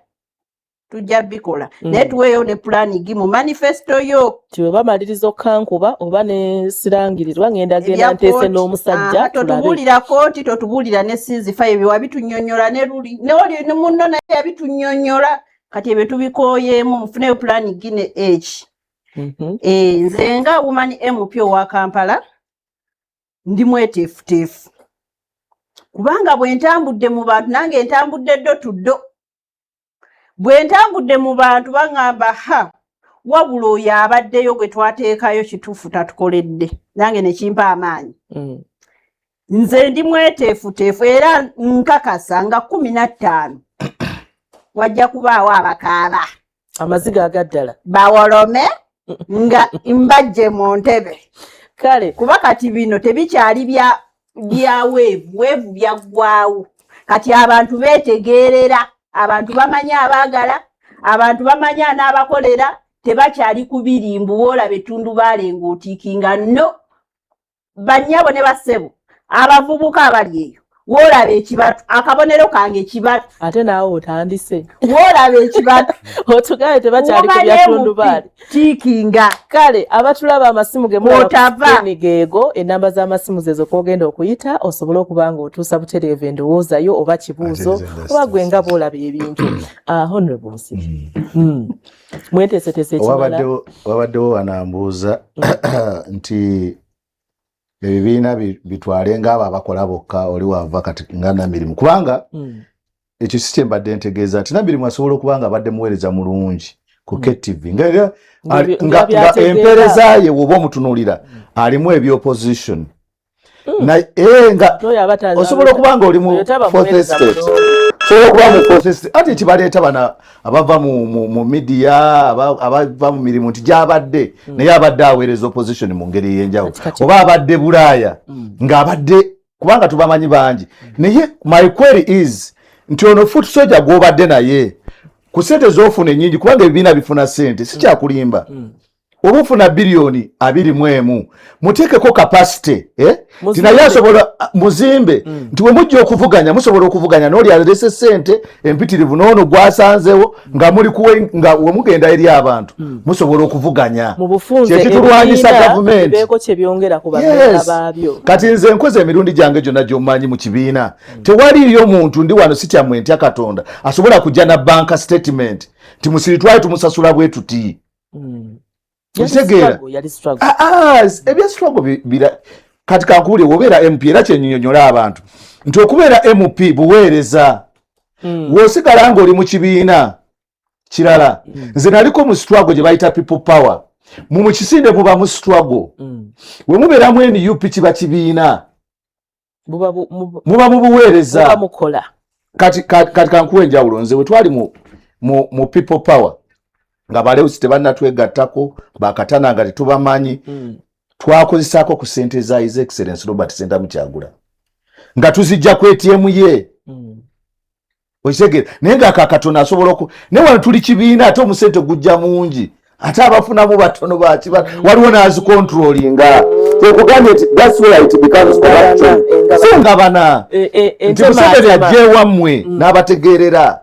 tujja bikola. Naye tuweeyo ne pulaani gi mu manifesto yo. Ti bwe bamaliriza okukankuba oba ne sirangirirwa, ngenda genda nteese n'omusajja. Totubuulira kooti, totubuulira ne ceasefire, ebyo wabitunyonnyola ne luli ne oli ne munno naye yabitunyonnyola. Kati ebyo tubikooyeemu, mufuneyo pulaani gi ne h. Nze nga woman MP owa Kampala ndi mweteefuteefu, kubanga bwe ntambudde mu bantu, nange ntambudde door to door, bwe ntambudde mu bantu baŋŋamba, "Ha, wabula oyo abaddeyo gwe twateekayo kituufu tatukoledde." Nange ne kimpa amaanyi. Nze ndi mweteefuteefu era nkakasa nga 15 wajja kubaawo abakaaba amaziga agaddala, bawolome nga mbajje mu ntebe. Kale. Kuba kati bino tebikyali bya wave wave, byaggwawo. Kati abantu beetegeerera, abantu bamanyi abaagala, abantu bamanyi anaabakolera. Tebakyali kubirimbu woolaba ettundubaale ng'otiikinga. No bannyabo ne bassebo abavubuka abali eyo, woolaba ekibatu, akabonero kange kibatu. Ate naawe otandise. Woolaba ekibatu, otugabe tebakyali ku byatundubaali. Tiikinga. Kale abatulaba, amasimu ge Otava. geego, enamba z'amasimu zezo kwogenda okuyita osobole okuba nga otuusa butereevu endowooza yo oba kibuuzo Ate nze oba gwe nga bw'olaba ebintu. Honorable Musiri, mweteeseteese ekimala? Wabaddewo wanambuuza nti ebibiina bitwale ngaabo abakola bokka, oli wava kati nga Namirimu, kubanga ekyo si kyembadde ntegeeza nti Namirimu asobola okuba nga abadde muweereza mulungi ku KTV Nga nga byategeera. Empeereza ye woba omutunuulira alimu ebyopposition. Nga Ate oyo aba osobola okuba nga oli mu oyo taba fourth muweereza estate. mulungi. Osobola okuba mu fourth estate, ate kibaleeta bana abava mu media, abava mu mirimu nti gyabadde, naye abadde aweereza opposition mu ngeri ey'enjawulo, oba abadde Bulaaya ng'abadde, kubanga tubamanyi bangi. Naye my query is nti ono foot soldier gw'obadde naye ku sente z'ofuna ennyingi, kubanga ebibiina bifuna sente, si kyakulimba, oba ofuna 21 biliyoni, muteekeko capacity, eh? Nti naye asobola muzimbe nti we mujja okuvuganya, musobola okuvuganya n'oli alese sente empitirivu n'ono gwasanzewo nga muli kuwe, nga we mugenda eri abantu musobola okuvuganya. Mu bufunze, Kyekitulwanyisa ebibiina gavumenti. bibeeko kye byongera ku bammemba baabyo. Kati nze nkoze emirundi gyange gyonna gy'omanyi mu kibiina, tewaliiyo muntu, ndi wano sityammwe ntya Katonda, asobola kujja na bank statement nti Musiri twali tumusasula bwe tuti. Yali Okitegeera? struggle, yali struggle. Ah, ah, ebya struggle kati kankuwulire, wobeera MP, era kyennyonnyola abantu nti okubeera MP buweereza. W'osigala ng'oli mu kibiina kirala, nze naliko mu struggle gye bayita People Power, mu kisinde muba mu struggle. We mubeeramu NUP kiba kibiina, Buba bu- muba mu buweereza. Muba mukola. Kati kankuwa enjawulo. Nze bwe twali mu People Power nga balewusi tebannatwegattako, bakatana nga tetubamanyi, twakozesaako ku sente za His Excellence Robert Sentamu Kyagula nga tuzijja ku ATM ye. Okitegeera? Naye nga akatono asobola oku, naye wano tuli kibiina, ate omusente gujja mungi, ate abafunamu batono bakiba, waliwo n'azicontrollinga. Kyekugambye nti that's where it becomes corruption. Engabana. Si ngabana nti Museveni Entema. ajja ewammwe n'abategeerera.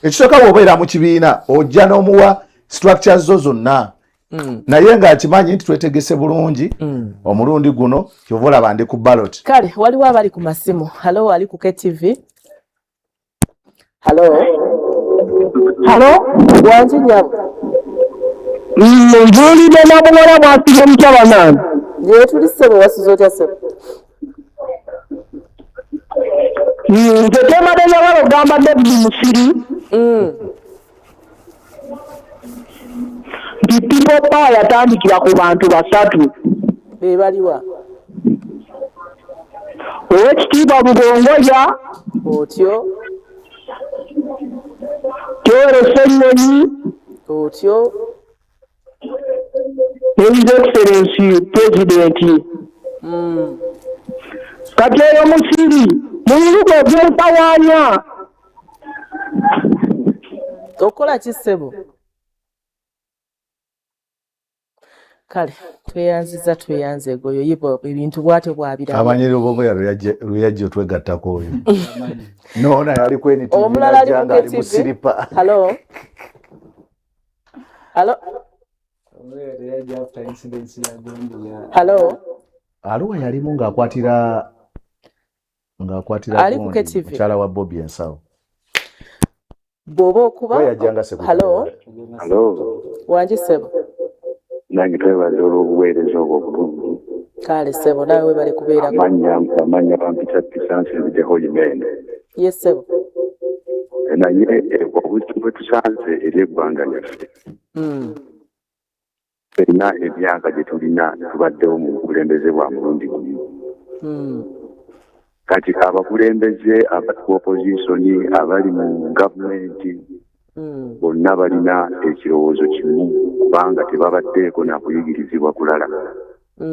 Ekisooka, bw'obeera mu kibiina ojja n'omuwa structures zo zonna, naye nga nkimanyi nti twetegese bulungi omulundi guno, kyova olaba ndi ku ballot. Kale waliwo abali ku masimu. Hello, ali ku KTV, hello. Hello? Wangi nyabo. Nzuulidde nabuwala bwasibye mutya banange? Ye tuli ssebo, wasuze otya ssebo? Nze tembadde njagala okugamba David Musiri nti People Power yatandikira ku bantu basatu. Be baliwa? Owekitiibwa Bugongoya, Otyo. Kyore Ssenyonyi, Otyo. ne His Excellency President. Kati oyo Musiri mulimu gwe gumutawaanya. Okola ki ssebo? Kale tweyanziza, tweyanze egoyo yibo ebintu bwatyo bwabirabye. Amanyire obwongo lwe yajja otwegattako oyo noona yali ku NTV. Omulala ali najja ku nga ali KTV. mu siripa. Halo, halo. Halo. Aluwa yalimu ng'akwatira Ali ku gundi, KTV. Mukyala wa Bobi ensawo. Bw'oba okuba Oba yajjanga secretary. Halo. Alo, Wangi ssebo. Nange twebaza olw'obuweereza obwo obulungi. Kale ssebo, naawe webale kubeerako. Amannya bampita Pisansi Holimende. Ye ssebo. Naye obuzibu bwe tusanze eri eggwanga lyaffe, ffenna emyaka gye tulina tubaddewo mu bukulembeze bwa mulundi gumu. Kati abakulembeze abali ku opposition, abali mu gavumenti, bonna balina ekirowoozo kimu kubanga tebabaddeeko nakuyigirizibwa kulala.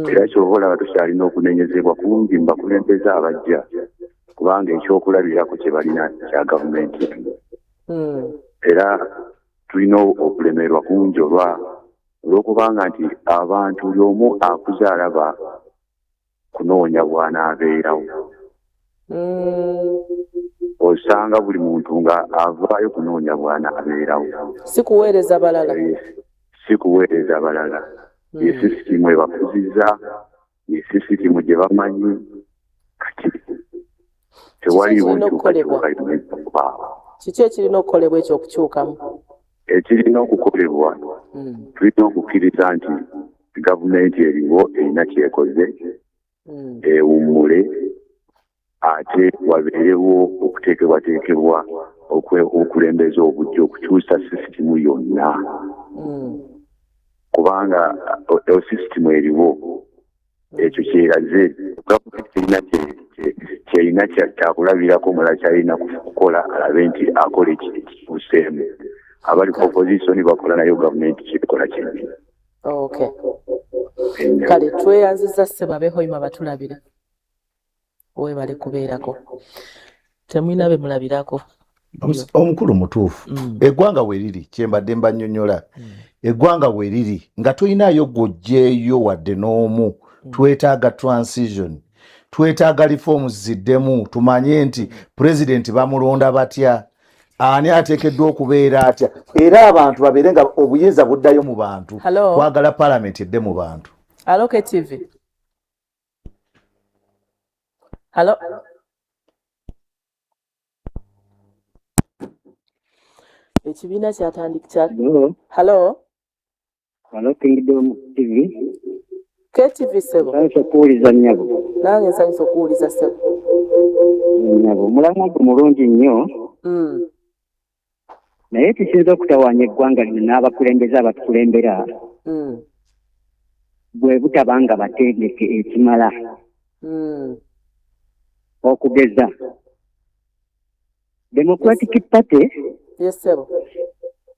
Era kyova olaba tukyalina okunenyezebwa kungi mu bakulembeze abajja kubanga ekyokulabirako kye balina kya gavumenti. Era tulina okulemerwa kungi olw'okubanga nti abantu buli omu akuze alaba kunoonya bw'anaabeerawo. Osanga buli muntu nga avaayo kunoonya bw'anaabeerawo. Si kuweereza balala. Si kuweereza balala. Ye sisitimu ebakuzizza, ye sisitimu gye bamanyi, kati tewaliiwo Kiki ekirina okukolebwa? nkyukakyuka yonna okubaawo. Kiki ekirina okukolebwa ekyo okukyukamu? Ekirina okukolebwa, tulina okukkiriza nti gavumenti eriwo erina kyekoze, ewummule, ate wabeerewo okuteekebwateekebwa okulembeza obujja okukyusa sisitimu yonna, kubanga sisitimu eriwo ekyo kyeraze gavumenti terina kyerina kyakulabirako mulala kyalina kukola alabe nti akola ekikyuseemu. Abali ku opposition bakola nayo gavumenti kyekola kyennyini. Okay, kale tweyanziza ssebo abehoima batulabira, webale kubeerako, temulina be mulabirako. Omukulu mutuufu. Eggwanga we riri, kyembadde mbannyonnyola, eggwanga we riri nga tolinayo gw'oggyeeyo wadde n'omu. Twetaaga transition, twetaaga reforms ziddemu, tumanye nti pulezidenti bamulonda batya, ani ateekeddwa okubeera atya, era abantu babeere nga obuyinza buddayo mu bantu. Hello? Twagala palamenti edde mu bantu. Alo, KTV, halo. Ekibiina kyatandika kya Hello, Halo. Hello, Kingdom TV. KTV ssebo. Nsanyusa okuwuliza nnyabo. Nange nsanyusa okuwuliza ssebo. Nnyabo, omulamwa gwo mulungi nnyo, naye tusinza okutawaanya eggwanga lino n'abakulembeze abatukulembera bwe butaba nga batendeke ekimala. Okugeza, Democratic Party Yes ssebo.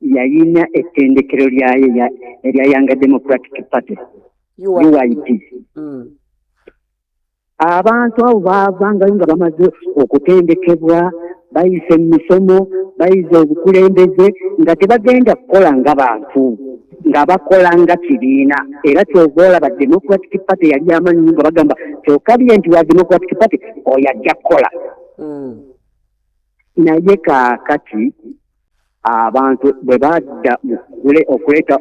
yayina ettendekero lyayo erya Young Democratic Party, UYP. Abantu abo baavangayo nga bamaze okutendekebwa, bayise mu misomo, bayize obukulembeze, nga tebagenda kukola nga bantu, nga bakola nga kibiina. Era kyova olaba Democratic Party yali amanyi nga bagamba kyokabye nti wa Democratic Party oyo ajja kukola. Naye kaakati abantu bwe badda mu okuleeta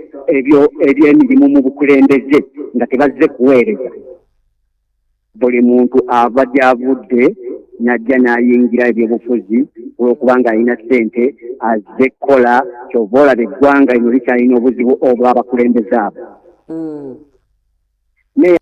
ebyemirimu mu bukulembeze nga tebazze kuweereza, buli muntu ava gy'avudde n'ajja n'ayingira ebyobufuzi olw'okubanga alina ssente azze kukola. Kyova olaba eggwanga lino likyalina obuzibu obw'abakulembeze abo. Naye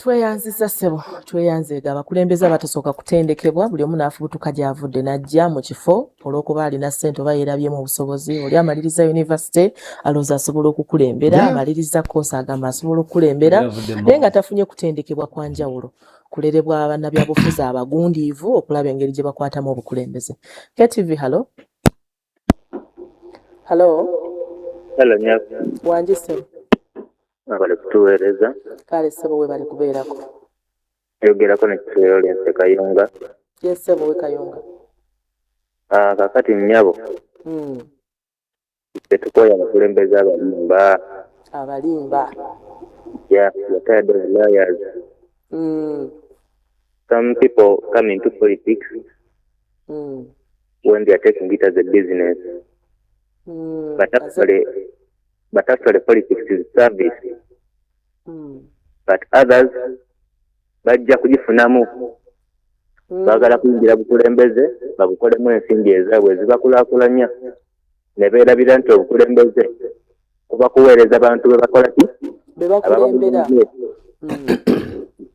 Tweyanziza ssebo, tweyanzeega. Abakulembeze abatasooka kutendekebwa, buli omu n'afubutuka gy'avudde n'ajja mu kifo olw'okuba alina ssente oba yeerabyemu obusobozi. Oli amaliriza yunivasite alowooza asobola okukulembera, amaliriza koosi agamba asobola okukulembera, naye nga tafunye kutendekebwa kwa njawulo, kulerebwa bannabyabufuzi abagundiivu okulaba engeri gye bakwatamu obukulembeze. KTV, halo, halo. Hello, nnyabo. Wangi ssebo. Mwebale kutuweereza. Kale ssebo, webale kubeerako. Yogerako ne Kiswero Lawrence Kayunga. Ye ssebo, we Kayunga. Ah, kakati nnyabo, Tetukooye abakulembeze abalimba. Abalimba. Yeah, we're tired of liars. Some people come into politics when they are taking it as a business. But actually politics is service. But others bajja kugifunamu. Baagala kuyingira bukulembeze babukolemu ensimbi ezaabwe ezibakulaakulanya ne beerabira nti obukulembeze kuba kuweereza bantu be bakola ki? Be bakulembera.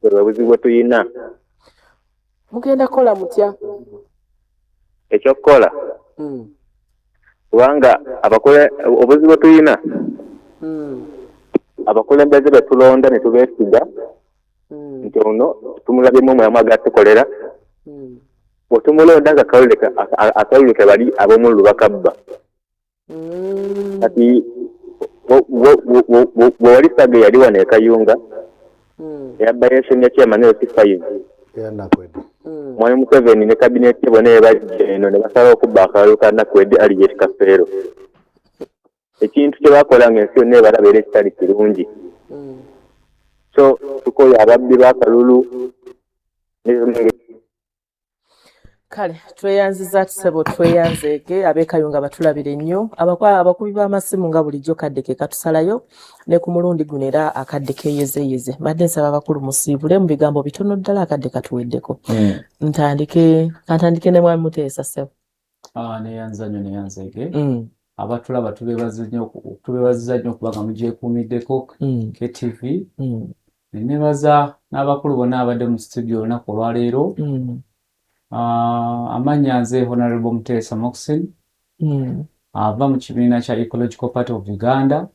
Obuzibu bwe tuyina. Mugenda kukola mutya? Ekyokukola. Kubanga obuzibu bwe tuyina abakulembeze be tulonda ne tubeesiga nti ono tumulabyemu omulamu agatukolera bwe tumulonda nga akalulu ke bali ab'omululu bakabba. Kati bwe wali Sage yali wano e Kayunga eyabba ya chairman LC5 Mwami Museveni ne kabineti bonna ne bajja eno ne basalawo okubba akalulu ka Nakwedde Alijeti Kafeero. Ekintu kye bakola ng'ensi yonna ebalaba era ekitali kirungi. So tukooye ababbi b'akalulu. Kale tweyanziza tusebo tweyanzeege ab'e Kayunga batulabire nnyo abakubi b'amasimu nga bulijjo kadde ke katusalayo ne ku mulundi guno era akadde keeyezeyeze. Mbadde nsaba abakulu musiibule mu bigambo bitono ddala akadde katuweddeko. Kantandike ne Mwami Muteesa ssebo. Neyanza nnyo neyanzeege. Abatulaba tubeebaziza nnyo okuba nga mugyekuumiddeko KTV. Nebaza n'abakulu bonna abadde mu studio olunaku olwaleero. Amannya nze Honorable Muteesa Moxin ava mu kibiina kya Ecological Party of Uganda,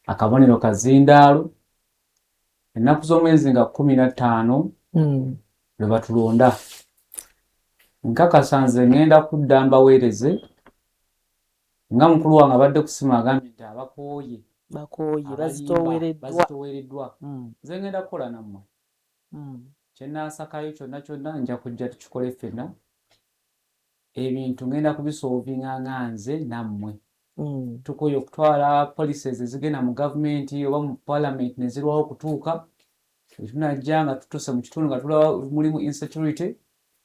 akabonero kazindaalo. Ennaku z'omwezi nga 15 lwe batulonda. Nkakasa nze ŋŋenda kudda mbaweereze nga mukulu wange abadde kusima agambye nti abakooye bakooye bazitoowereddwa. Bazitoowereddwa. Nze ŋŋenda kukola nammwe. Kye nnaasakayo kyonna kyonna nja kujja tukikole ffenna. Ebintu ŋŋenda kubisolvinga nga nze nammwe. Tukooye okutwala policies ezigenda mu gavumenti oba mu parliament ne zirwawo okutuuka. Bwe tunajja nga tutuuse mu kitundu nga tulaba mulimu insecurity,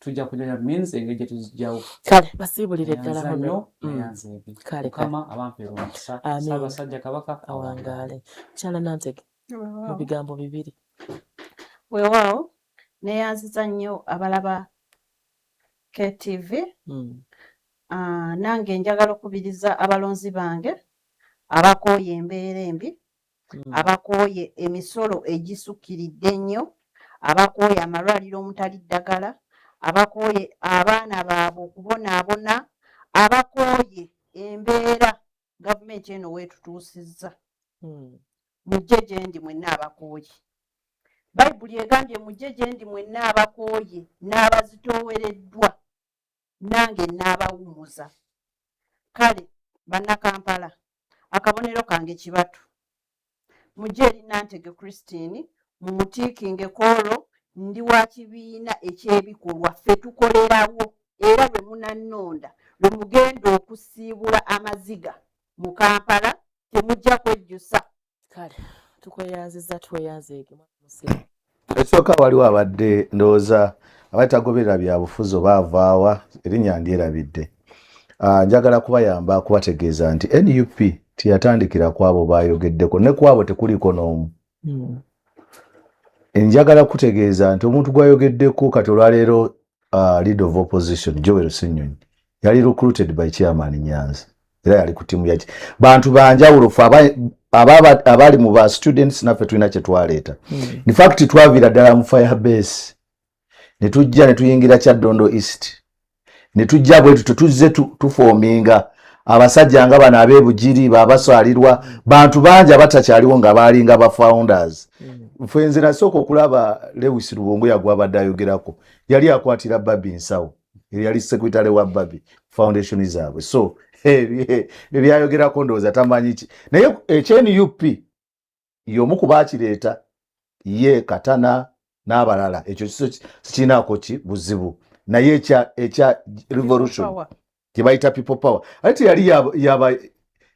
tujja kujja means engeri gye tuziggyawo. Kale basiibulire ddala. Neyanza nnyo. Hono. Neyanzeege. Kale. Mukama abampeera omukisa. Amiina. Ssaabasajja Kabaka awangaale. Mukyala Nantege, mu bigambo bibiri. Weewaawo, neeyanziza nnyo abalaba KTV. Nange njagala okubiriza abalonzi bange abakooye embeera embi, abakooye emisolo egisukkiridde ennyo, abakooye amalwaliro omutali ddagala, abakooye abaana baabwe okubonaabona, abakooye embeera gavumenti eno weetutuusizza. Mujje gye ndi mwenna abakooye. Bayibuli egambye, "Mujje gye ndi mwenna abakooye n'abazitoowereddwa, nange n'abawummuza." Kale Bannakampala, akabonero kange kibatu. Mujje eri Nantege Christine mumutiikinge koolo. Ndi wa kibiina ekyebikolwa, ffe tukolerawo, era lwe munannonda lwe mugenda okusiibula amaziga mu Kampala, temujja kwejjusa. Kale tukweyanziza, tweyanzeege. Musiri. Ekisooka, waliwo abadde ndowooza abadde tagoberera byabufuzi oba avaawa, erinnya ndyerabidde. Njagala kubayamba kubategeeza nti NUP teyatandikira ku abo bayogeddeko, ne ku abo tekuliko n'omu. Njagala kutegeeza nti omuntu gwayogeddeko kati olwaleero, leader of opposition Joel Ssenyonyi, yali recruited by chairman Nyanzi era yali ku tiimu yaki. Bantu banjawulo. Fe abali mu ba students naffe tulina kye twaleeta. In fact, twaviira ddala mu fire base ne tujja ne tuyingira Kyaddondo East ne tujja bwe tutyo tuzze tuforminga abasajja nga bano ab'ebugiri babasalirwa bantu bangi abatakyaliwo nga baalinga ba founders. Ffe nze nasooka okulaba Lewis Lubongoya gwabadde ayogerako, yali akwatira Babi nsawo, yali secretary wa Babi foundation zaabwe. So ebyayogerako ndowooza tamanyi ki, naye ekye NUP y'omu ku baakireeta ye Katana n'abalala, ekyo sikirinaako ki buzibu. Naye ekya revolution Power. Kyebayita people power ate teyali yaba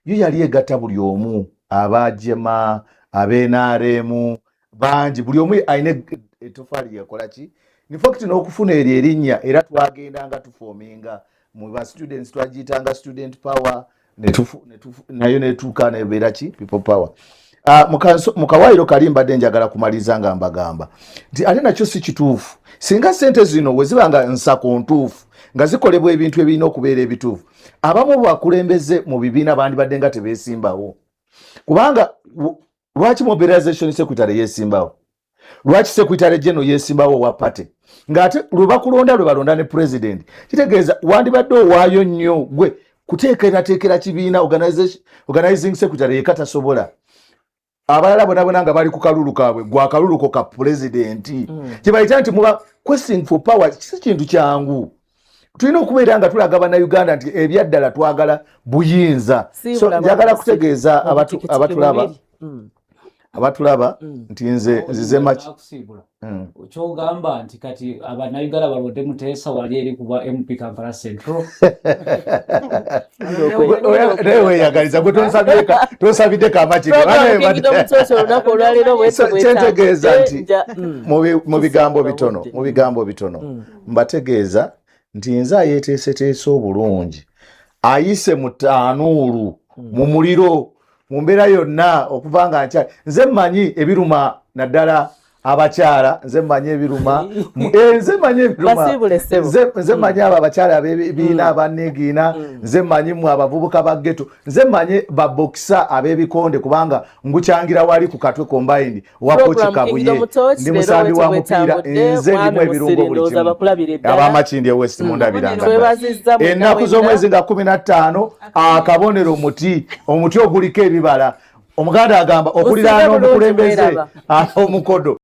Yo yali egatta buli omu, abajema, ab'NRM bangi, buli omu alina etofaali yekola ki. In fact n'okufuna eryo erinnya era twagendanga tuforminga mu ba students, twagiyitanga Student Power, nayo netuuka nebeera ki, People Power. Mu kawaayiro kali mbadde njagala kumaliriza nga mbagamba nti ate nakyo si kituufu. Singa sente zino we ziba nga nsako ntuufu, nga zikolebwa ebintu ebirina okubeera ebituufu, abamu bakulembeze mu bibiina bandibadde nga tebeesimbawo. Kubanga lwaki mobilization secretary yeesimbawo? Lwaki secretary general yeesimbawo owa party, ng'ate lwe bakulonda lwe balonda ne president? Kitegeeza wandibadde owaayo nnyo gwe kuteekerateekera kibiina. Organizing secretary yeka tasobola, abalala bona bona nga bali ku kalulu kaabwe, gwe akaluluko ka pulezidenti. Kibayita nti muba questing for power, si kintu kyangu. Tulina okubeera nga tulaga Bannayuganda nti ebyaddala twagala buyinza. So njagala kutegeeza abatulaba nti nze nzize maki. Kyogamba nti kati Abannayuganda balonde Muteesa wali eri kuba MP Kampala Central? Naye weyagaliza gwe, tonsabidde kamakikyentegeeza nti mu bigambo bitono mbategeeza nti nze ayeteeseteese obulungi, ayise mu taanuulu, mu muliro, mu mbeera yonna okuva nga nkyali, nze mmanyi ebiruma naddala abakyala, nze mmanyi ebiruma, nze mmanyi ebiruma, nze mmanyi abo abakyala abebiina, abanegiina, nze mmanyi mu abavubuka ba ghetto, nze mmanyi babokisa ab'ebikonde, kubanga ngukyangira wali ku Katwe Combined wakoki Kabuye, ndi musambi wa mupiira, nze ndimu ebirungo buli kimu. Abamakindye West mundabiranga. Ennaku z'omwezi nga 15, akabonero muti, omuti oguliko ebibala. Omuganda agamba okuliraana omukulembeze omukodo.